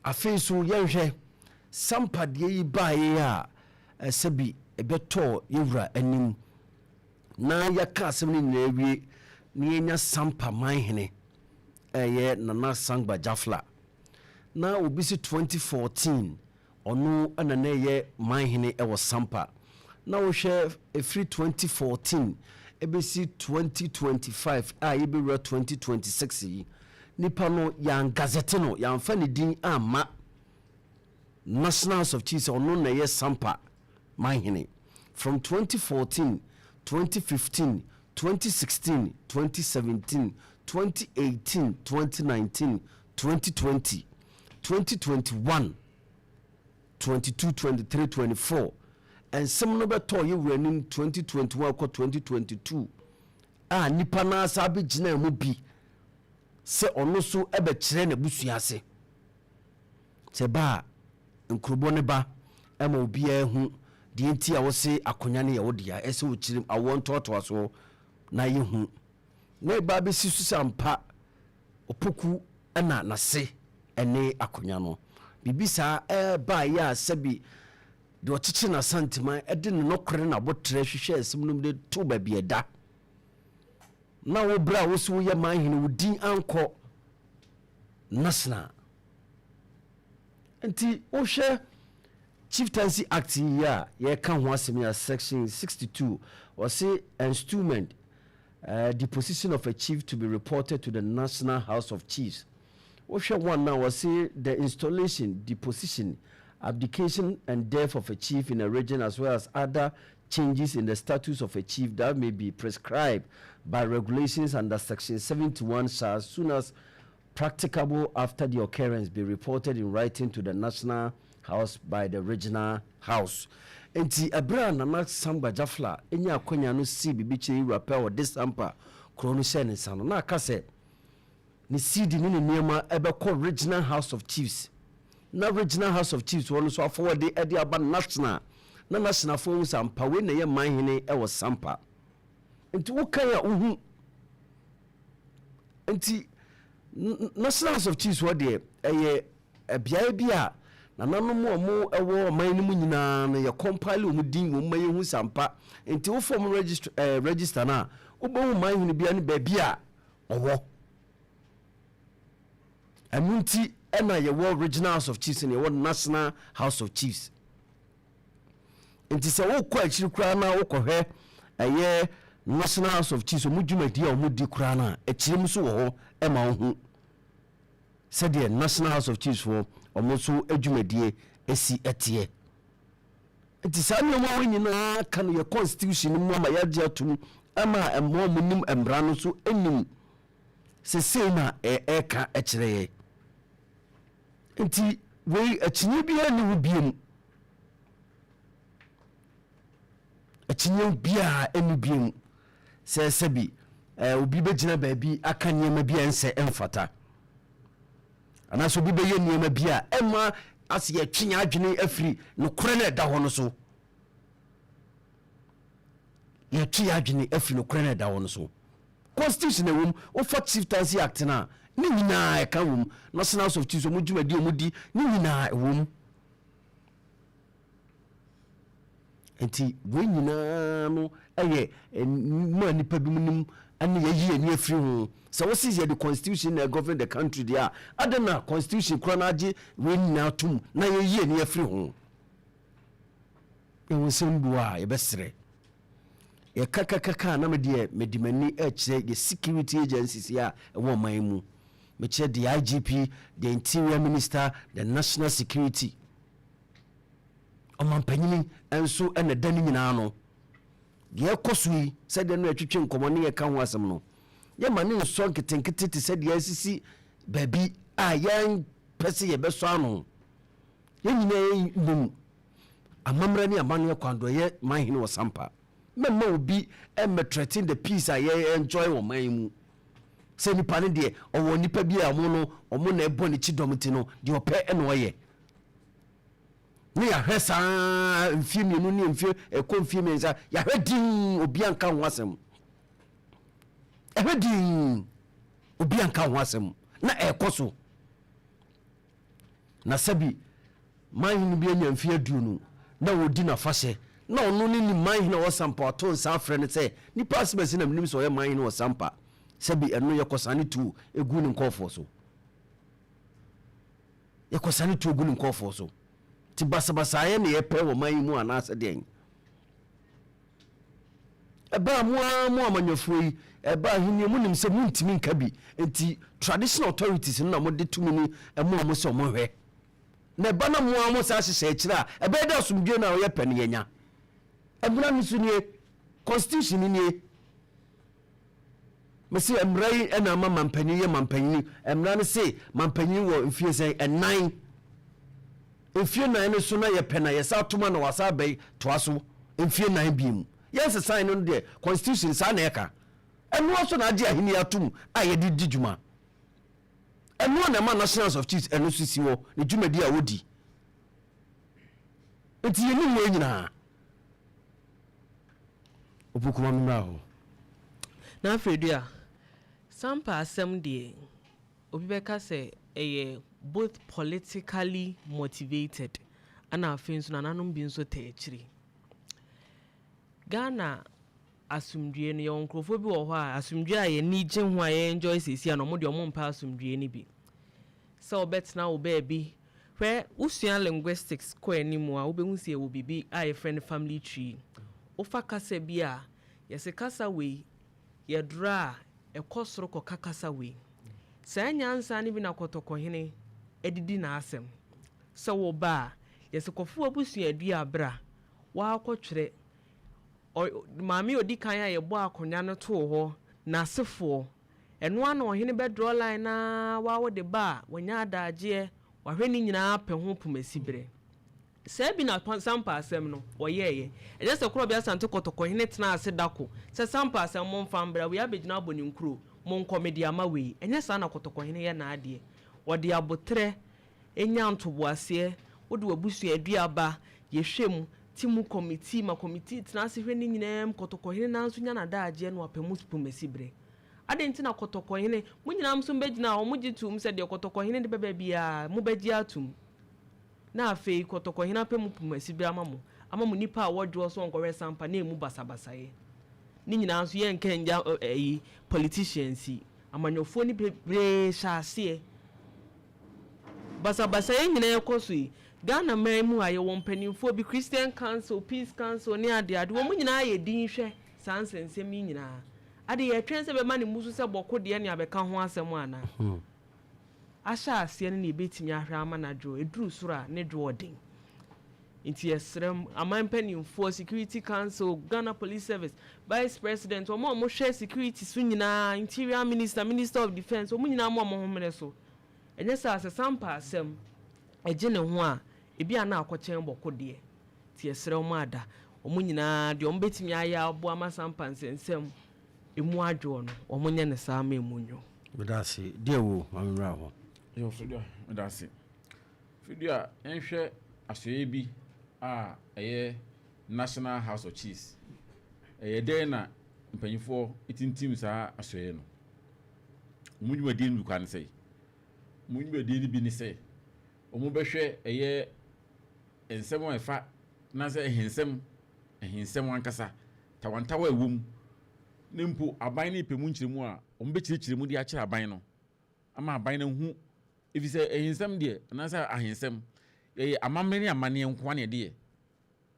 Afei nso yɛnhwɛ Sampa deɛ yi baeɛ a, sɛbi ɛbɛtɔɔ yɛwura anim na yɛaka asɛm no nyinaa awie na yɛnya Sampa manhene ɛyɛ Nana Sangba Jafla na obi si 2014 ɔno na na ɛyɛ manhene wɔ Sampa. Na wohwɛ ɛfiri 2014 ɛbɛsi 2025 a yɛbɛwura 2026 yi, nipa no yɛangazette no, yɛamfa ne din amma National House of Chiefs ɔno na ɛyɛ Sampa manhene from 2014, 2015, 2016, 2017, 2018, 2019, 2020, 2021, 22, 23, 24. Nsɛm no bɛtɔɔ yɛwura anim 2021 kɔ 2022 a nipa no asa abɛgyina mu bi sɛ ɔno nso bɛkyerɛ n'abusua ase sɛ ba a nkurobɔ ne ba ma obiara hu deɛ nti a wɔse akonnwa no yɛ wo dea. Ɛsɛ wɔkyerɛ awoɔ ntoatoasoɔ na yɛhu na ɛba bɛsi so sɛ ampa Opoku na n'ase ne akonnwa no. Biribi saa ɛbaeɛ a sɛbi deɛ ɔkyekye n'Asanteman de ne nɔkorɛ ne n'aboterɛ hwehwɛ asɛm no mu de to baabi ɛda na wo berɛ a wo so woyɛ manhene wo din ankɔ national. Nti wohwɛ Chieftaincy Act yi a yɛka ho asɛm yi a, section 62 ɔse enstoolment, deposition of a chief to be reported to the National House of Chiefs. Wohwɛ one na wɔse the installation, deposition, abdication and death of a chief in a region, as well as other changes in the status of a chief that may be prescribed by regulations under section 71, shall, as soon as practicable after the occurrence, be reported in writing to the National House by the regional house. Nti ɛberɛ a Nana Sangba Jafla nya akwanya no sii biribi kyerɛ wura pɛ a ɔde Sampa kuro no hyɛɛ ne nsa no, na aka sɛ ne CD ne ne nneɛma ɛbɛkɔ Regional House of Chiefs na Regional House of Chiefs hɔ no nso afɔwɔde ɛde aba national na nationalfoɔ hu sɛ ampa wei na ɛyɛ manhene ɛwɔ Sampa. Nti wokan a wohu. Nti National House of Chiefs hɔ deɛ, ɛyɛ beaeɛ bi a nananom a wɔn ɛwɔ ɔman no mu nyinaa no yɛ compile wɔn din wɔn ma yɛhu sampa. Nti wo form register register no a, wobɛhu manhene biara ne baabi a ɔwɔ. Ɛno nti ɛna yɛwɔ Regional House of Chiefs na yɛwɔ National House of Chiefs. Nti sɛ wokɔ akyiri koraa na wokɔhwɛ ɛyɛ National House of Chiefs ɔmo dwumadi a ɔmo di koraa no a, akyire mu nso wɔ hɔ ɛma wo hu sɛdeɛ National House of Chiefs foɔ ɔmo nso dwumadie esi ɛteɛ. Nti saa nneɛma wɔ nyinaa ka no yɛ constitution no mu ama yɛagye atom ama mmoa ɔmo nim mmara no nso nim sɛ sei na ɛɛka ɛkyerɛ yɛ. Nti wei akyinnye biara nni ho biem, akyinnye biara nni biem sɛ sɛbi obi bɛgyina baabi aka nneɛma bi a ɛnsɛ ɛmfata anaasɛ obi bɛyɛ nneɛma bi a ɛma ase yɛtwe yɛn adwene afiri nokorɛ no ɛda hɔ no so. Yɛtwe yɛn adwene afiri nokorɛ no ɛda hɔ no so. Constitution ɛwɔ mu, wofa Chieftaincy Act no a, ne nyinaa ɛka wɔ mu. National House of Chiefs ɔmo dwumadi ɔmo di ne nyinaa ɛwɔ mu. Nti wei nyinaa no ɛyɛ mu a nipa bi mu nim ɛne yɛyi ani afiri ho sɛ wosi yɛ de constitution na govern the country deɛ a, adɛn na constitution kora no agye wei nyinaa tom na yɛyi ani afiri ho? Ɛwɔ nsɛm bu a yɛbɛserɛ yɛkakakaka na medeɛ mede m'ani kyerɛ yɛ security agencies a ɛwɔ ɔman mu. Mekyerɛ the IGP, the Interior Minister, the national security, ɔmampanyini nso ɛna da no nyinaa no. Deɛ ɛkɔ so yi, sɛdeɛ no yɛtwetwe nkɔmmɔ ne yɛka ho asɛm no, yɛma ne nsɔ nketenkete te sɛ deɛ asisi baabi a yɛmpɛ sɛ yɛbɛsɔ ano. Yɛn nyinaa nim amammerɛ ne amanneɛ kwan do ɛyɛ manhene wɔ Sampa. Mɛma obi mmɛ threaten the peace a yɛ enjoy wɔ man mu sɛ nipa no deɛ ɔwɔ nipa bi a ɔmo no ɔmo na ɛbɔ ne kyi dɔm nti no deɛ ɔpɛ ɛna ɔyɛ ne yɛahwɛ saa mfie 2 ne mfie ɛkɔ mfie 3, yɛahwɛ din obi anka ho asɛm, ɛhwɛ din obi anka ho asɛm na ɛkɔ so. Na sɛbi manhene bi anya mfeɛ 20 na ɔdi n'afahyɛ na ɔno ne nim manhene a ɔwɔ Sampa, ɔto nsa afrɛ no sɛ nipa asɛm na menim sɛ ɔyɛ manhene wɔ Sampa. Sɛbi, ɛno yɛkɔsane tuo egu ne nkɔɔfoɔ so, yɛkɔsane tuo gu ne nkɔɔfoɔ so. Nti basabasaeɛ ne yɛpɛ wɔ man yi mu anaasɛ deɛn? Ɛbaa mo ara mo amanyɔfoɔ yi ɛbaa ahenni mu nim sɛ montumi nka bi, nti traditional authorities no na mode tumi ni ɛmo a mo sɛ ɔmo hwɛ na ɛba na mo ara mo saa hyehyɛ akyire a, ɛbɛyɛ dɛ asomdwe no a ɔyɛ pɛ no yɛnya. Mmara no so nie, constitution no nie. Mesi mmara yi ɛna ama mampanyin yɛ mampanyin. Mmara no se mampanyin wɔ mfie sɛn? 4. Mfie 4 no so na yɛpɛ na yɛsa atoma na wasa abɛyi toa so mfie 4 bi mu. Yɛn sesan no deɛ, constitution saa na ɛka. Ɛnoa so na agye ahenni atom a yɛde di dwuma. Ɛnoa na ɛma National House of Chiefs ɛno so si hɔ ne dwumadi a wɔdi. Nti yɛnim wɔ nyinaa. Opokuma, mmra hɔ. Na afei dua Sampa asɛm deɛ, obi bɛka sɛ ɛyɛ both politically motivated, ɛna afei nso nananom bi nso tɛ akyiri. Ghana asomdwie no, yɛwɔ nkurɔfoɔ bi wɔ hɔ a asomdwie a yɛni gye ho a yɛ enjoy seesie a, na ɔmo deɛ, ɔmo mpɛ asomdwie no bi sɛ wɔbɛtena wo baabi. Hwɛ, wosua linguistics kɔ anim a, wobɛhu sɛ yɛwɔ biribi a yɛfrɛ no family tree. Wofa kasa bi a, yɛsɛ kasa wei yɛdorɔ a, ɛkɔ soro kɔka kasa wei. Saa nyansa no bi na Kɔtɔkɔhene adidi n'asɛm sɛ wo ba a, yɛsɛ kɔfo abusuadua abera waakɔtwerɛ maame a odi kan a yɛbɔ akonnwa no too hɔ n'asefoɔ. Ɛno ano ɔhene bɛdraw line na wawo de ba a, wɔnya adagyeɛ wahwɛ ne nyinaa pɛ ho pomasi berɛ. Saa bi na Sampa asɛm no wɔyɛɛyɛ. Ɛnyɛ sɛ Korɔbea Asante Kɔtɔkɔhene tena ase dako sɛ Sampa asɛm momfa mbra, wei abɛgyina abɔ ne nkuro, monkɔ, mede ama wei. Ɛnyɛ saa na Kɔtɔkɔhene yɛ n'adeɛ. Wɔde abotrɛ ɛnya ntoboaseɛ. Wode w'abusua ba, yɛhwɛ mu ti mu committee ma committee tena ase hwɛ ne nyinaa mu. Kɔtɔkɔhene nanso nya n'adagyeɛ no wapɛ mu pomasi berɛ. Ade nti na Kɔtɔkɔhene mo nyinaa nso mbɛgyina hɔ, mogye tom sɛ deɛ Kɔtɔkɔhene de bɛbɛ biara mobɛgye atom, na afei Kɔtɔkɔhene apɛ mu pomasi berɛ ama mo nipa a wɔdwoɔ so ɔnkɔhwɛ Sampa na emu basabasayɛ ne nyinaa nso. Yɛnka ngya ɛyi politicians yi, amanyɔfoɔ ni bebree hyɛ aseɛ basabasayɛ nyinaa ɛkɔ so yi. Ghana man mu a, yɛwɔ mpanimfoɔ bi, Christian Council, Peace Council ne adeade, wɔn nyinaa yɛ din hwɛ saa nsɛnsɛm yi nyinaa. Ade yɛtwɛn sɛ bɛma ne mu so sɛ bɔko deɛ ne abɛka ho asɛm anaa ahyɛ aseɛ no na yɛbɛtumi ahwɛ ama no adwo ɛduru soro a ne dwo ɔden. Nti yɛsrɛ aman mpanimfoɔ, Security Council, Ghana Police Service, Vice President, wɔn a wɔhwɛ security so nyinaa, Interior Minister, Minister of Defence, wɔn nyinaa mo a wɔn homene so. Ɛnyɛ sɛ asɛ Sampa asɛm ɛgye ne ho a, ebi a na akɔkyɛn bɔko deɛ. Nti yɛsrɛ wɔn ada wɔn nyinaa deɛ wɔn bɛtumi ayɛ aboa ama Sampa nsɛnsɛm emu adwoɔ no, wɔn nyɛ ne saa ama emu nwo. Meda ase. Deɛ wo ma memmra hɔ. Yo, Fidua, meda ase. Fidua, yɛnhwɛ asɔeɛ bi a ɛyɛ National House of Chiefs. Ɛyɛ dɛn na mpanyinfoɔ tintim saa asɔeɛ no? Wɔn dwumadie no bi kwa ne sɛ, wɔn dwumadie no bi ne sɛ wɔn bɛhwɛ ɛyɛ nsɛm a ɛfa na sɛ ɛhensɛm ankasa tawantawa a ɛwɔ mu ne mpo aban ne pɛ mu nkyerɛmu a wɔn bɛkyerɛkyerɛ mu de akyerɛ aban no ama aban no hu, efi sɛ ɛhensɛm deɛ anaasɛ ahensɛm yɛyɛ amammerɛ ne amanneɛ nkoa ne ɛde yɛ.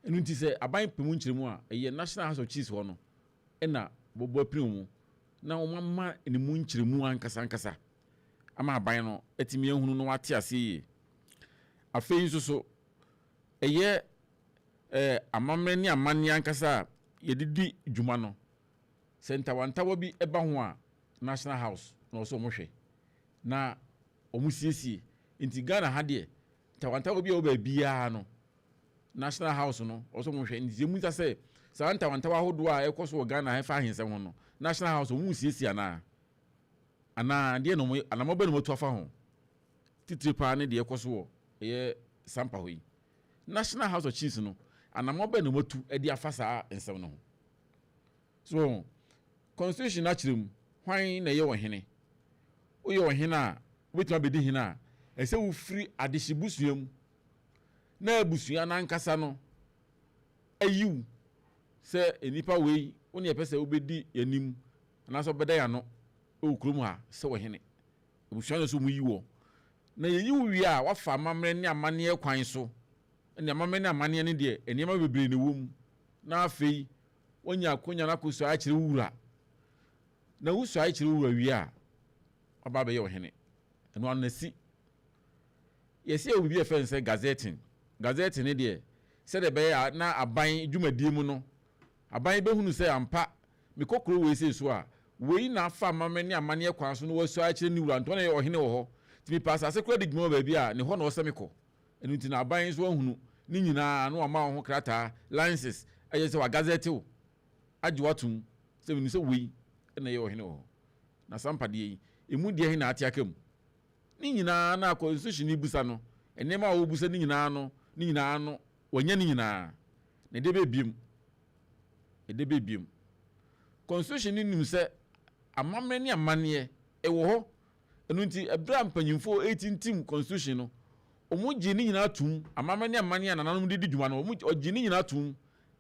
Ɛno nti sɛ aban pɛ mu nkyerɛmu a, ɛyɛ National House of Chiefs hɔ no ɛna wɔbɔ apini wɔn na wɔn ama ne mu nkyerɛmu ankasa ankasa ama aban no atumi ahunu na wate aseɛ yie. Afei nso so ɛyɛ amammerɛ ne amanneɛ ankasa a yɛde di dwuma no, sɛ ntawantawa bi ɛba ho a, National House na ɔsɛ wɔn hwɛ na wɔn siesie. Nti Ghana ha deɛ, ntawantawa bi a ɛwɔ baabiara no, National House no ɔsɛ wɔn hwɛ. Nti emu nsa sɛ saa ntawantawa ahodoɔ a ɛkɔ so wɔ Ghana ha ɛfa ahensɛm ho no, National House wɔn siesie anaa deɛ na wɔn anamɔ bɛ na wɔn atu afa ho. Titiri paa ne deɛ ɛkɔ so wɔ ɛyɛ Sampa hɔ yi, National House of Chiefs no, anamɔ bɛ na wɔn atu ɛde afa saa nsɛm no ho so? Constitution akyerɛ mu hwan na ɛyɛ ɔhene. Woyɛ ɔhene a, wobɛtumi abɛdi hene a. Ɛsɛ wofiri adehye busua mu na abusua no ankasa no ayi wo sɛ nnipa wei wo ne yɛpɛ sɛ wobɛdi yɛn anim anaasɛ wobɛda yɛn ano wɔ kurom ha sɛ ɔhene. Abusua no nso wɔyi wɔ. Na yɛyi wo wie a, woafa amammerɛ ne amanneɛ kwan so. Ɛnna amammerɛ ne amanneɛ no deɛ, nneɛma bebree na ɛwɔ mu. Na afei woanya akwanya no akɔsuae akyerɛ wo wura. Na wosuae kyerɛ wo wura wie a, woaba abɛyɛ ɔhene. Ɛno ano na si. Yɛsi yɛwɔ biribi a yɛfrɛ no sɛ gazetting. Gazetting no deɛ, sɛdeɛ ɛbɛyɛ a na aban dwumadie mu no, aban bɛhunu sɛ ampa mekɔ kuro wei sei so a, wei na afa amammerɛ ne amanneɛ kwan so na wasua akyerɛ ne wura, nti ɔno na ɛyɛ ɔhene wɔ hɔ. Nti mepɛ asase koraa di dwuma wɔ baabi a, ne hɔ na ɔsɛ mekɔ. Ɛno nti na aban nso ahunu ne nyinaa na wama wo ho krataa, licenses, ɛyɛ sɛ wagazɛte wo, agye wo atom sɛ menim sɛ wei na ɛyɛ ɔhene wɔ hɔ. Na saa mpadeɛ yi, ɛmu deɛ he na ate aka mu? Ne nyinaa na constitution bisa no, nneɛma a wɔbusa ne nyinaa no, ne nyinaa no, wanya ne nyinaa. Na ɛdeɛ bɛyɛ biom? Ɛdeɛ bɛyɛ biom? Constitution no nim sɛ amammerɛ ne amanneɛ ɛwɔ hɔ. Ɛno nti, ɛberɛ a mpanyinfoɔ retintim constitution no, wɔn gyee ne nyinaa toom. Amammerɛ ne amanneɛ a nananom de di dwuma no, wɔn wɔgyee ne nyinaa toom.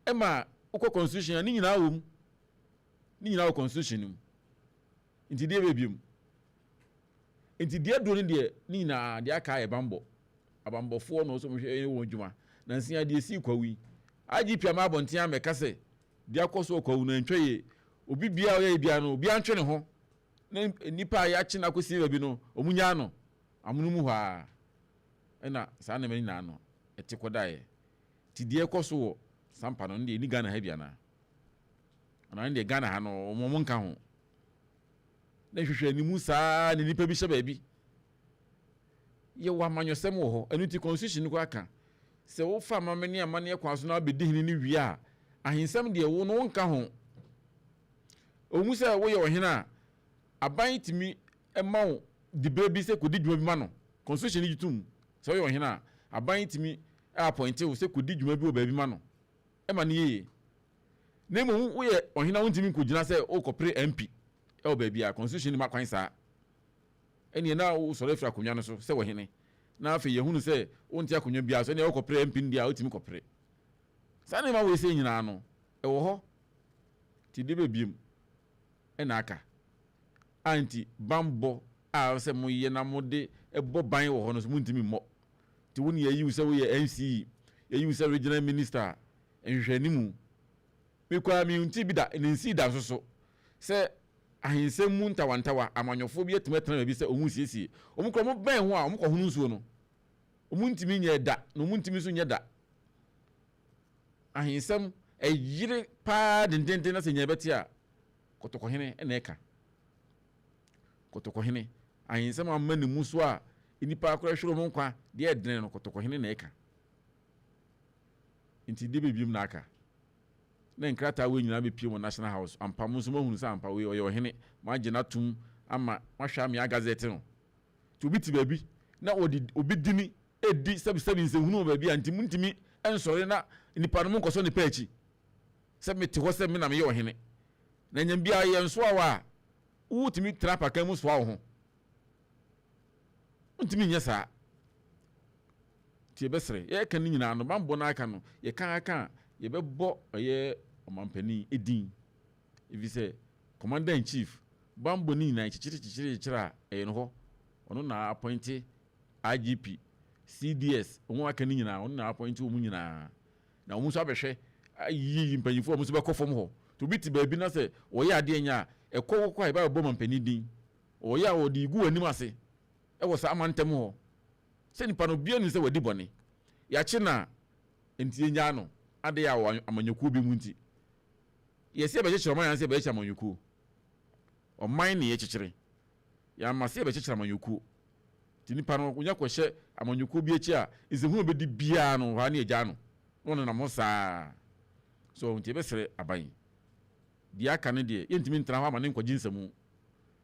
Ɛma wokɔ constitution a, ne nyinaa wɔ mu. Ne nyinaa wɔ constitution no mu. Nti deɛ bɛyɛ biom? Nti deɛ aduro no deɛ, ne nyinaa deɛ aka ayɛ banbɔ. Abanbɔfoɔ na wɔsɛ wɔhwɛ yɛ wɔn adwuma. Nansa yi deɛ esii Kwawu yi, IGP ama abɔnten amɛka sɛ deɛ akɔ so wɔ Kwawu no ɛntwa yie. Obi biara a ɔyɛɛ biara no, obiara ntwe ne ho. Na nnipa a yɛakye no akɔsie baabi no, wɔn nyaa no amono mu hɔ ara. Ɛna saa nneɛma no nyinaa no, ɛte kɔdaeɛ. Nti deɛ ɛkɔ so wɔ Sampa no, ɛno deɛ ɛnni Ghana ha bi anaa? Anaa ɛno deɛ Ghana ha no, wɔn wɔn nka ho. Na nhwehwɛanimu saa na nnipa bi hyɛ baabi. Yɛwɔ amanyɔsɛm wɔ hɔ. Ɛno nti constitution no koraa ka sɛ wofa amammerɛ ne amanneɛ kwan so na wabɛdi hene no wie a, ahensɛm deɛ wo no wonka ho. Ɛwɔ mu sɛ woyɛ ɔhene a, aban tumi ma wo diberɛ bi sɛ kɔdi dwuma bi ma no. Constitution no gye tom sɛ woyɛ ɔhene a, aban tumi appointe wo sɛ kɔdi dwuma bi wɔ baabi ma no. Ɛma no yɛ yie. Na mmom woyɛ ɔhene a wontumi nkɔgyina sɛ worekɔpere MP wɔ baabi a, constitution no mma kwan saa. Ɛnneɛ na wosɔre afiri akonnwa no so sɛ ɔhene, na afei yɛahunu sɛ wonte akonnwa biara so, ɛnneɛ wokɔpere MP no deɛ a, wotumi kɔpere. Saa nneɛma wei sei nyinaa no, ɛwɔ hɔ. Nti deɛ bɛn biom na aka a nti banbɔ a ɛwɔ sɛ moyɛ na mode bɔ ban wɔ hɔ no nso montumi mmɔ. Nti wo ne yɛayi wo sɛ woyɛ NCE, yɛayi wo sɛ Regional Minister a, nhwehwɛanimu. Me koraa mentee bi da, na ensii da nso so, sɛ ahensɛm mu ntawantawa, amanyɔfoɔ bi atumi atena baabi sɛ wɔresiesie. Wɔn koraa wɔbɛn ho a, wɔkɔhono nsuo no. Wɔntumi nyɛɛ da, na wɔntumi nso nyɛ da. Ahensɛm, ɛyere paa dendenden na sɛ nea ɛbɛte a, kɔtɔkɔhene na ɛka. Kɔtɔkɔhene, ahensɛm amma ne mu so a nnipa koraa hwere wɔn nkwa, deɛ ɛdene no, kɔtɔkɔhene na ɛka. Nti deɛ bɛbiem na aka. Na nkrataa wei nyinaa bɛpie wɔ National House. Ampa, mo nso moahunu sɛ ampa wei ɔyɛ ɔhene. Moagye no atom ama moahwɛ amea gazette no. Nti obi te baabi na ɔde obi dini redi sɛbisɛbi nsɛnhunu wɔ baabi a, nti montumi nsɔre na nipa no monkɔsɔ ne pɛ akyi sɛ mete hɔ sɛ me na meyɛ ɔhene. Na nyam biara yɛnsoa wo a, wotumi tena apakan mu soa wo ho. Wontumi nyɛ saa. Nti yɛbɛsrɛ, yɛreka ne nyinaa no, bammɔ no aka no, yɛka aka a, yɛbɛbɔ ɔyɛ ɔmampanin din. Ɛfiri sɛ, Commander in Chief, bammɔ no nyinaa kyekyere kyekyere kyekyere a, ɛyɛ no hɔ. Ɔno na appointe IGP, CDS, wɔn aka no nyinaa, ɔno na appointe wɔn nyinaa. Na wɔn nso abɛhwɛ, ayiyi mpanyinfoɔ a wɔn nso bɛkɔ fam hɔ. Nti obi te baabi na sɛ ɔyɛ adeɛ nyɛ a, ɛkɔ kɔ a yɛba bɛbɔ ɔmampanin din. Ɔyɛ a ɔde gu w'anim ase wɔ saa mantam hɔ. Sɛ nipa no obiara nim sɛ wadi bɔne, yɛakye no a, enti yɛnnyaa no, adɛn a ɔwɔ amanyɔkuo bi mu nti. Yɛse yɛbɛkyekyere ɔman anaasɛ yɛbɛkyekyere amanyɔkuo? Ɔman ne yɛkyekyere. Yɛamma sɛ yɛbɛkyekyere amanyɔkuo. Nti nipa no ɔnya kɔhyɛ amanyɔkuo bi akyi a, nsɛmhunu a ɔbɛdi biara no, hɔ ara ne yɛgyaa no, na ɔnenam hɔ saa. So nti yɛbɛsrɛ aban. Deɛ aka no deɛ, yɛntumi ntena hɔ ama no nkɔgye nsamu.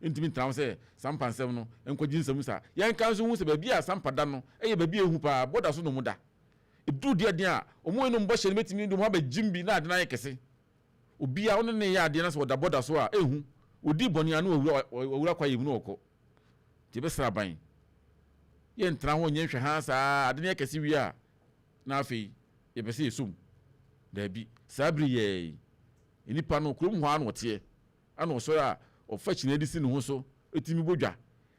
Yɛntumi ntena hɔ sɛ Sampa nsɛm no nkɔgye nsamu saa. Yɛnka nso nhu sɛ baabi a Sampa da no yɛ baabi a ɛhu paa, bɔda so na wɔda. Ɛduru deɛ den a, wɔn anom bɔhyɛ no bɛtumi de wɔn abɛgyem bi na ade no ayɛ kɛse. Obi a wo ne no reyɛ adeɛ na sɛ ɔda bɔda so a, ɛnhu. Ɔdi bɔne a na wawura, wawura kwaeɛ mu na ɔkɔ. Nti yɛbɛsrɛ aban. Yɛntena hɔ nyɛ nhwɛ saa ade ne yɛ wie a, na afei yɛpɛ sɛ yɛsom. Daabi, saa bere yɛ nipa no kurom hɔ a na ɔteɛ ana ɔsɔre a ɔfa kyinɛ de si ne ho so, ɛtumi bɔ dwa.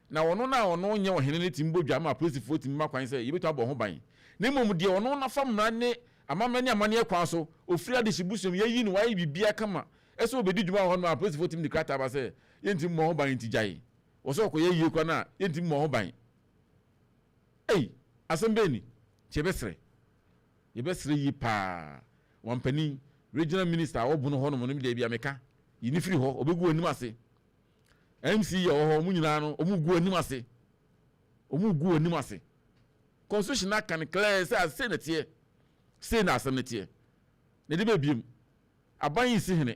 Na ɔno na ɔno nyɛ ɔhene no tumi bɔ dwa ma apolisifoɔ tumi ma kwan sɛ yɛbɛtumi abɔ ho ban. Na mmom deɛ ɔno nafa mmara ne amammerɛ ne amanneɛ kwan so ofiri adehye busuam, yɛyi no, wayɛ biribiara kama, ɛsɛ obɛdi dwuma wɔ hɔ no, apolisifoɔ tumi de krataa ba sɛ yɛntumi mmɔ ho ban, nti gyae. Wɔ sɛ ɔkɔyɛ yie kora no a, yɛntumi mmɔ ho ban. Ei, asɛm bɛɛ ni. Nti yɛbɛsrɛ yie paa, wampanin regional minister a wɔbo no hɔ nom no deɛ bi a meka yi ne firi hɔ, ɔbɛgu anim ase. MC yɛ wɔ hɔ, ɔmo nyinaa no, ɔmo gu anim ase, ɔmo gu anim ase. Constitution aka no clear sɛ sei na teɛ, sei na asɛm no teɛ. Na ɛde bɛbiem, aban yi si hene,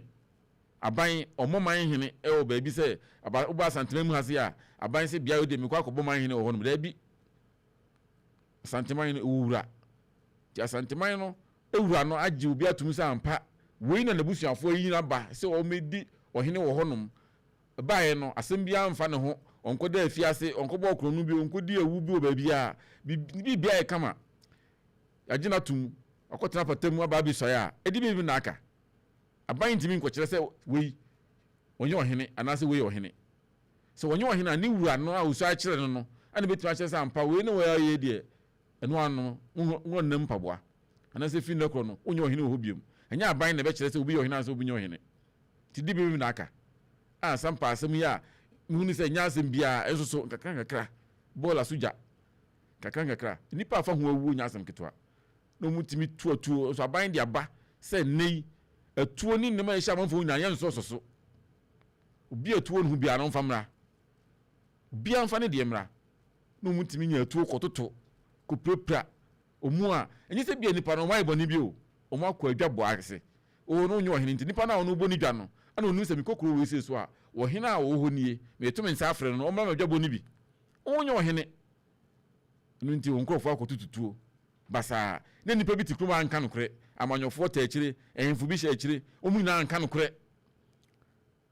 aban ɔmɔ man hene ɛwɔ baabi sɛ aba wobɔ Asantema mu ha se a, aban sɛ bea de mekɔ akɔbɔ man hene wɔ hɔ nom. Daabi, Asanteman no ɛwɔ wura, nti Asanteman no ewura no agye obi atum sɛ ampa wei na n'abusuafoɔ yi nyina ba sɛ ɔmɛdi ɔhene wɔ hɔnom. Baeɛ no, asɛm biara mfa ne ho, ɔnkɔda afiase, ɔnkɔbɔ ɔkorɔno bi, ɔnkɔdi awu bi wɔ baabi a biribiara yɛ kama, yɛagye no atom, akɔtena pata mu aba abɛsuae a ɛde biribi na aka. Aban ntumi nkɔkyerɛ sɛ wei ɔnyɛ ɔhene anaasɛ wei yɛ ɔhene. Sɛ wɔnyɛ ɔhene a, ne wura no a osua kyerɛ no, ɛna bɛtumi akyerɛ sɛ ampa wei ne wɔyɛ deɛ ɛno ano wɔnnam mpaboa anaasɛ fi nnɛ korɔ no wonyɛ ɔhene wɔ hɔ biom. Ɛnyɛ aban na ɛbɛkyerɛ sɛ obi yɛ ɔhene anaasɛ obi nyɛ ɔhene. Nti di biribi na aka a sampa asɛm yi a mehu sɛ nyɛ asɛm biara. Ɛnso so nkakra nkakra bɔɔla so gya nkakra nkakra, nipa afa ho awuo nyɛ asɛm ketewa na wɔn tumi tu atuo nso. Aban de aba sɛ nne yi atuo ne nneɛma a ɛhyɛ amanfoɔ nyinaa yɛn nsɔ so. Obi atuo ne ho biara no mfa mmra, obiara mfa ne deɛ mmra, na wɔn tumi nya atuo kɔtoto kɔpirapira ɔmu a ɛnyɛ sɛ bia nipa no ɔmo ayɛ bɔne bi o, ɔmo akɔ adwa bɔ ase o no nyɛ ɔhene. Nti nipa no a ɔno bɔ ne dwa no, ɛna onim sɛ mekɔ kuro wei sei so a, ɔhene a ɔwɔ hɔ nie, meto me nsa afrɛ no no ɔmmra ma dwa bɔ no bi. Ɔnyɛ ɔhene no nti wɔn nkurɔfoɔ akɔto tutuo basaa na nipa bi te kurom a nka nokorɛ. Amanyɔfoɔ ta akyire, ahemfo bi hyɛ akyire, wɔn nyinaa nka nokorɛ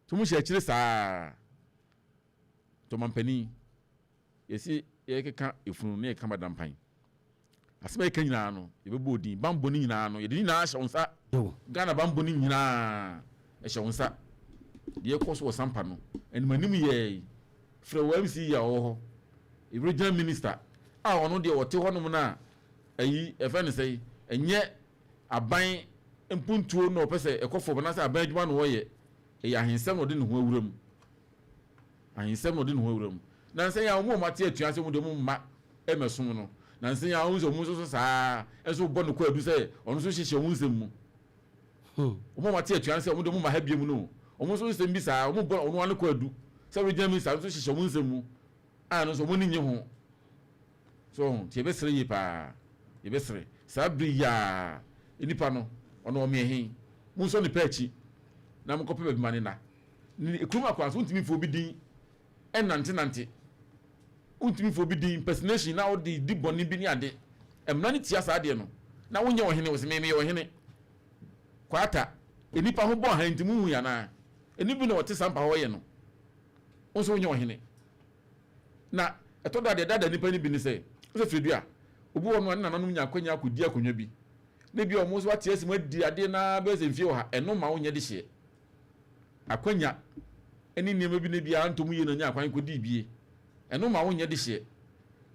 nti wɔn hyɛ akyire saa. Tɔmampanin yɛsi yɛkeka efunu ne yɛkeka badampan asɛm a yɛka nyinaa no, yɛbɛbɔ odin bambɔ no nyinaa no, yɛde ne nyinaa hyɛ wo nsa. Ghana bambɔ no nyinaa ɛhyɛ wo nsa. Deɛ ɛkɔ so wɔ Sampa no anim anim yɛ frɛ wɔ MC yi a ɔwɔ hɔ, regional minister a ɔno deɛ ɔte hɔnom no a ɛyi ɛfɛ no sɛ ɛnyɛ aban mpuntuo na ɔpɛ sɛ ɛkɔ fam anaasɛ aban adwuma na ɔyɛ, ɛyɛ ahensɛm na ɔde ne ho awura mu, ahensɛm na ɔde ne ho awura mu. Na nsɛn a wɔn a wɔn ate atua sɛ wɔn de wɔn mma ɛmɛsom no, na nsɛn a wɔn sɛ wɔn nso so saa nso bɔ ne kɔ adu sɛ ɔno nso hyehyɛ wɔn nsɛm mu. Wɔn a wɔate atua sɛ wɔn de wɔn mma ha biem no, wɔn nso nsɛm bi saa wɔn bɔ ɔno ano kɔ adu sɛ regional minister nso hyehyɛ wɔn nsɛm mu a no nso wɔn ani nye ho so. Nti yɛbɛsrɛ yie paa, yɛbɛsrɛ saa bere yaa nipa no ɔno ɔmeɛ he mo nsɔ nipa akyi na mo kɔpɛ baabi ma ne na ne kurom akora so. Ntumi fo obi din ɛnante nante, ntumi fo obi din impersonation na ɔde di bɔne bi ne ade. Mmara ne tia saa adeɛ no na wonyɛ ɔhene wɔ sɛ mɛmɛ yɛ ɔhene kwata nipa ho bɔ ha nti mu hu yanaa ɛni bi na ɔte Sampa hɔ yɛ no wo nso wonyɛ ɔhene. Na ɛtɔ da deɛ dada nipa no bi ne sɛ sɛ firidua obi wɔ no a ne nananom nya akwanya akɔdi akonnwa bi na bi a ɔmo nso ate asi mu adi adeɛ naa bɛyɛ sɛ mfie wɔ ha, ɛno ma wonyɛ de hyeɛ akwanya ne nneɛma bi na bi a ntɔm yie na nya akwan kɔdi bie, ɛno ma wonyɛ de hyeɛ.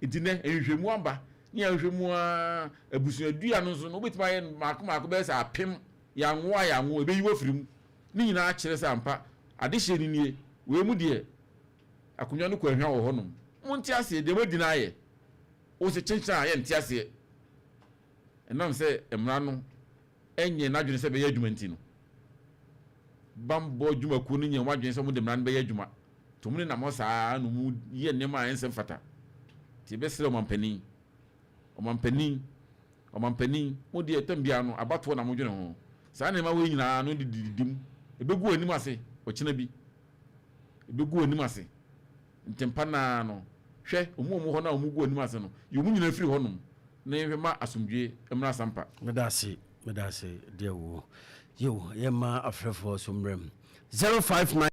Nti nɛ nhwehwɛmu aba ne ahwehwɛmu a abusuadua no nso no wobɛtumi ayɛ maako maako bɛyɛ sɛ 1000 yɛanwo a yɛanwo ɛbɛyi wɔ afiri mu ne nyinaa kyerɛ sɛ ampa adehyeɛ no nie. Wei mu deɛ akonnwa no kɔ ahwa wɔ hɔnom. Monte aseɛ deɛ moadi no ayɛ wo sɛ kyenkyɛn a yɛnte aseɛ ɛnam sɛ mmara no ɛnyɛ n'adwene sɛ bɛyɛ adwuma. Nti no bambɔ dwumakuo no nyɛ wɔn adwene sɛ wɔde mmara no bɛyɛ adwuma nti wɔn nenam hɔ saa na wɔn yɛ nneɛma a ɛnsɛ mfata. Nti yɛbɛsrɛ ɔmampanin, ɔmampanin, ɔmampanin, mo deɛ tɛm biara no abatoɔ na mo dwene ho. Saa nneɛma wei nyinaa no de didi mu ebɛgu anim ase, ɔkyena bi ebɛgu anim ase. Ntɛmpa naa no hwɛ ɔmu ɔmu hɔ na ɔmu gu anim ase no yɛ ɔmu nyinaa firi hɔnom na yɛhwɛ ma asomdwe mmra Sampa. Meda ase, meda ase deɛ wo yo. Yɛma afrɛfoɔ so mmerɛ mu 059.